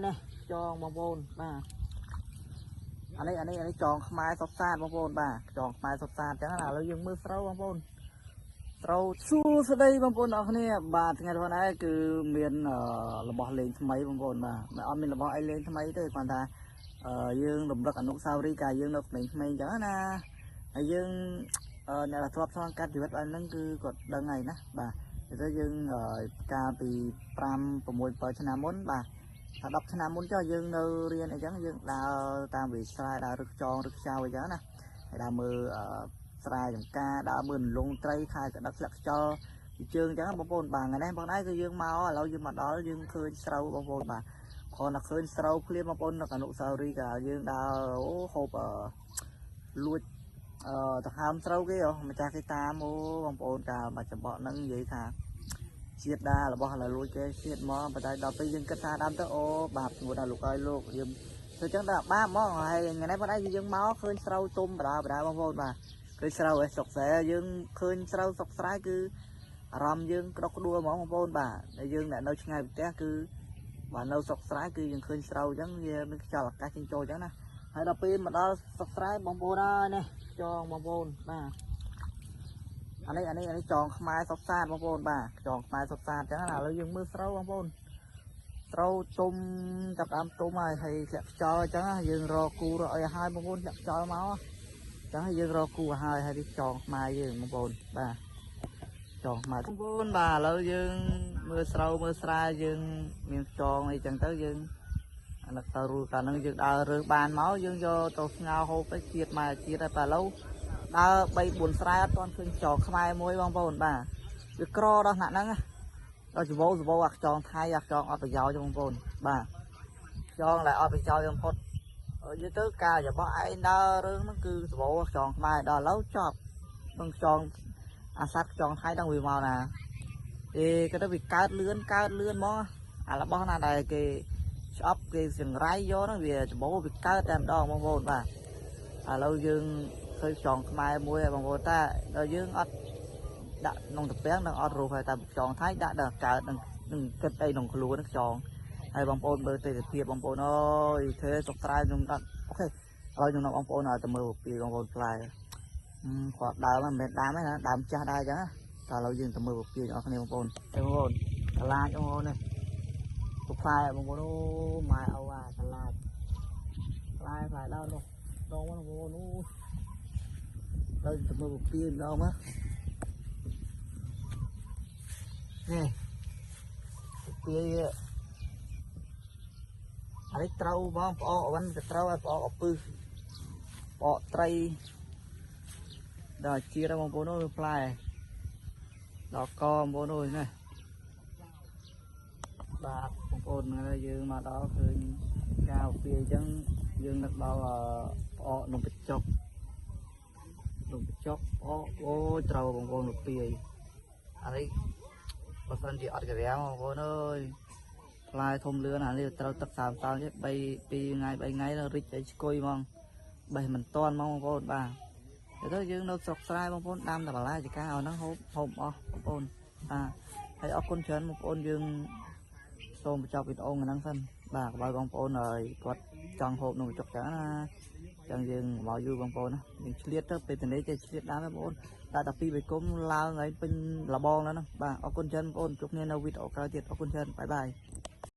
នេះចងបងប្អូនបាទអានេះអានេះអានេះចងខ្មែរសុតសាតបងប្អូនបាទចងខ្មែរសុតសាតអញ្ចឹងណាឥឡូវយើងមើលស្រូវបងប្អូនស្រូវសួស្តីបងប្អូនអរគ្នាបាទថ្ងៃនេះដែរគឺមានរបស់លេងថ្មីបងប្អូនបាទមិនអត់មានរបស់អីលេងថ្មីទេគ្រាន់តែយើងរំលឹកអនុស្សាវរីយ៍កាលយើងនៅក្មេងៗអញ្ចឹងណាហើយយើងអ្នកដែលធ្លាប់ឆ្លងកាត់ជីវិតបែបហ្នឹងគឺគាត់ដឹងហើយណាបាទទៅយើងកាលពី5 6 7ឆ្នាំមុនបាទថា10ឆ្នាំមុនចុះយើងនៅរៀនអីចឹងយើងដើរតាមវិស្រែដើររឹកចងរឹកខ្ចៅអីចឹងណាហើយដើរមើលស្រែចំការដើរមើលលងត្រីខែកដឹកស្លឹកខ្យល់ពីជើងអញ្ចឹងបងប្អូនបាទថ្ងៃនេះបងដែរគឺយើងមកឥឡូវយើងមកដល់យើងឃើញស្រូវបងប្អូនបាទគ្រាន់តែឃើញស្រូវភ្លាមបងប្អូននៅអនុស្សាវរីយ៍កាលយើងដើរអូហូបលួចអឺដង្ហើមស្រូវគេហ៎ម្ចាស់គេតាមអូបងប្អូនកាលមកច្បកហ្នឹងនិយាយថាជាតិដារបស់ឥឡូវលួចគេជាតិមកប៉ុន្តែដល់ពេលយើងគិតថាដើមទៅអូបាបស្ងួតដល់លោកអើយលោកយើងធ្វើចឹងដល់បាបហ្មងហើយថ្ងៃនេះបងឯងយើងមកឃើញស្រូវទុំបដាបដាបងប្អូនបាទឃើញស្រូវឯសុកស្រែយើងឃើញស្រូវសុកស្រែគឺអារម្មណ៍យើងក្តុកក្តួលហ្មងបងប្អូនបាទតែយើងអ្នកនៅឆ្ងាយពីផ្ទះគឺបាទនៅសុកស្រែគឺយើងឃើញស្រូវអញ្ចឹងវាមានខ្យល់អាកាសចេញចូលអញ្ចឹងណាហើយដល់ពេលមកដល់សុកស្រែបងប្អូនអើយនេះចងបងប្អូនបាទអានេះអានេះអានេះចងខ្មែរសុកសាតបងប្អូនបាទចងខ្មែរសុកសាតអញ្ចឹងណាឥឡូវយើងមើលស្រូវបងប្អូនស្រូវទុំចាប់ដើមទុំហើយហើយធ្លាក់ខ្យល់អញ្ចឹងយើងរកគូរកអីឲ្យបងប្អូនធ្លាក់ខ្យល់មកអញ្ចឹងយើងរកគូឲ្យហើយនេះចងខ្មែរយើងបងប្អូនបាទចងខ្មែរបងប្អូនបាទឥឡូវយើងមើលស្រូវមើលស្រែយើងមានចងអីចឹងទៅយើងអានោះទៅរួចកាលហ្នឹងយើងដើររើសបានមកយើងយកទៅស្ងោរហូបទៅជាតិមកជាតិហើយបាទឥឡូវដើរ3 4ស្រែអត់ទាន់ឃើញចងខ្មែរមួយបងប្អូនបាទវាក្រដល់ថ្នាក់ហ្នឹងដល់ច្បោច្បោអាខ្ចងថៃអាខ្ចងអត់ប្រយោជន៍បងប្អូនបាទខ្ចងដែលអត់ប្រយោជន៍បំផុតនិយាយទៅការរបស់ឯងដើររឿងហ្នឹងគឺច្បោខ្ចងខ្មែរដល់ឥឡូវចប់នឹងខ្ចងអាសត្វខ្ចងថៃដល់វាមកណាទេក៏ទៅវាកើតលឿនកើតលឿនហ្មងអារបស់ណាដែលគេឆ្អប់គេចង្រៃយកហ្នឹងវាច្បោវាកើតតែម្ដងបងប្អូនបាទឥឡូវយើងឃើញខ្យងខ្មែរមួយហើយបងប្អូនតាដល់យើងអត់ដាក់ក្នុងតាពាំងនឹងអត់រស់ហើយតែខ្យងថៃដាក់ដល់កើតនឹងនឹងគិតអីក្នុងខ្លួនខ្យងហើយបងប្អូនមើលទេសភាពបងប្អូនអើយធ្វើសុកស្រែខ្ញុំអត់អូខេឥឡូវខ្ញុំនាំបងប្អូនឲ្យទៅមើលពីបងប្អូនផ្លែគាត់ដើមមិនមែនដើមទេណាដើមចាស់ដែរអញ្ចឹងណាតែឥឡូវយើងទៅមើលពពាយរបស់គ្នាបងប្អូនបងប្អូនកលាចបងប្អូននេះផ្លែបងប្អូនអូម៉ែអូអាកលាចផ្លែផ្លែដើមនោះដងបងប្អូនអូដល់ទៅមើលពពាយម្ដងមកនេះពពាយអានេះត្រូវបងផ្អកវិញទៅត្រូវឲ្យផ្អកអពឹសផ្អកត្រីដល់ជាតិបងប្អូនអើយផ្លែដល់កបងប្អូនអើយនេះបាទបងប្អូនហ្នឹងយើងមកដល់ឃើញការពពាយអញ្ចឹងយើងនឹកដល់ផ្អកនំបញ្ចុកនំបញ្ចុកផ្អកអូយត្រូវបងប្អូនពពាយអានេះបើសិនជាអត់ក្រាមបងប្អូនអើយផ្លែធំលឿនអានេះត្រូវទឹកសើមសើមទេ3 2ថ្ងៃ3ថ្ងៃរិចឲ្យឆ្កុយហ្មងបេះមិនតាន់ហ្មងបងប្អូនបាទទៅយើងនៅស្រុកស្រែបងប្អូនដាំតែបន្លែចកាឲ្យហ្នឹងហូបហូបអស់បងប្អូនបាទហើយអរគុណច្រើនបងប្អូនយើងសូមបញ្ចប់វីដេអូហ្នឹងសិនបាទកុំឲ្យបងប្អូនហើយគាត់ចង់ហូបនំបញ្ចុកចឹងណាចឹងយើងមកយូរបងប្អូនណាយើងឆ្លៀតទៅពេលទៅនេះចេះឆ្លៀតដើមបងប្អូនតែតែពីបៃគុំឡើងហើយពេញលបងហ្នឹងបាទអរគុណច្រើនបងប្អូនជួបគ្នានៅវីដេអូក្រោយទៀតអរគុណច្រើនបាយបាយ។